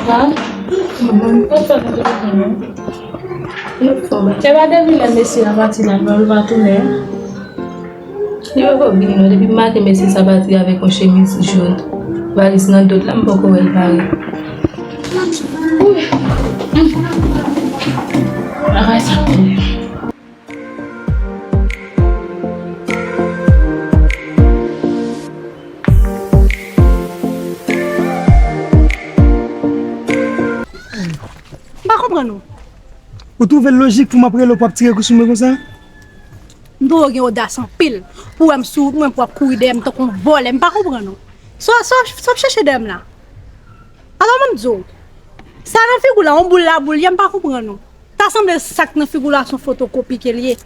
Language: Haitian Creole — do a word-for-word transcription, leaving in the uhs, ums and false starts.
Ah, mwen pa fè nan telefòn non. Se pa depi lè mesye a pati la, l pa tounen. Li poko vini non, depi maten mesye sa pati avèk yon chemiz jòn. Valiz nan do l la, m poko wè l pare. Bagay sa konnen. M pa konprann ou. Ou twouve l lojik pou m ap rele w pou ap tire kou sou mwen konsa? M twouve w gen odas anpil pou wè m sou wout mwen pou w ap kouri dèyè m tankou yon vòlè. M pa konprann ou. Sa, sa, sa w ap chèche dèyè m la? Atò, ban m di w. Sa nan figi w la, yon boul la boul ye, m pa konprann ou. Ta sanble sa k nan figi w la se yon fotokopi ke l ye.